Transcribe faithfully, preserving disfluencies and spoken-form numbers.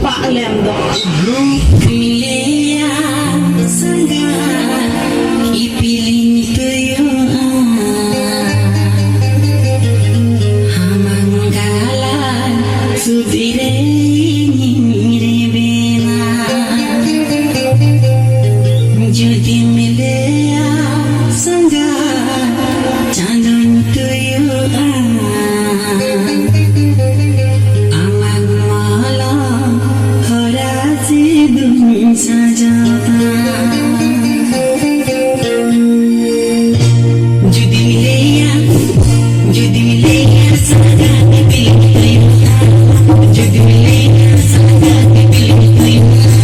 ᱯᱟᱜ ᱞᱮᱢ ᱫᱚ᱾ ᱞᱟᱹᱭᱟ ᱥᱟᱸᱜᱟ ᱤᱯᱤᱞᱤᱧ ᱛᱩᱭᱩᱜᱼᱟ, ᱦᱟᱢᱟᱞ ᱜᱟᱞᱟ ᱥᱩᱫᱤ ᱨᱮ ᱤᱧᱤᱧ ᱨᱮᱵᱮᱱᱟ᱾ ᱡᱩᱫᱤᱢ ᱞᱟᱹᱭᱟ ᱥᱟᱸᱜᱟ ᱪᱟᱸᱫᱚᱧ ᱛᱩᱭᱩᱜᱼᱟ, ᱟᱢᱟᱜ ᱢᱚᱞᱚᱝ ᱦᱚᱨᱟ ᱥᱤᱫᱩᱧ ᱥᱟᱡᱟᱣᱟ᱾ ᱡᱩᱫᱤᱢ ᱞᱟᱹᱭᱟ, ᱡᱩᱫᱤᱢ ᱞᱟᱹᱭᱟ ᱥᱟᱸᱜᱟ ᱤᱯᱤᱞᱤᱧ ᱛᱩᱭᱩᱜᱼᱟ, ᱡᱩᱫᱤᱢ ᱞᱟᱹᱭᱟ ᱥᱟᱸᱜᱟ ᱤᱯᱤᱞᱤᱧ ᱛᱩᱭᱩᱜᱼᱟ,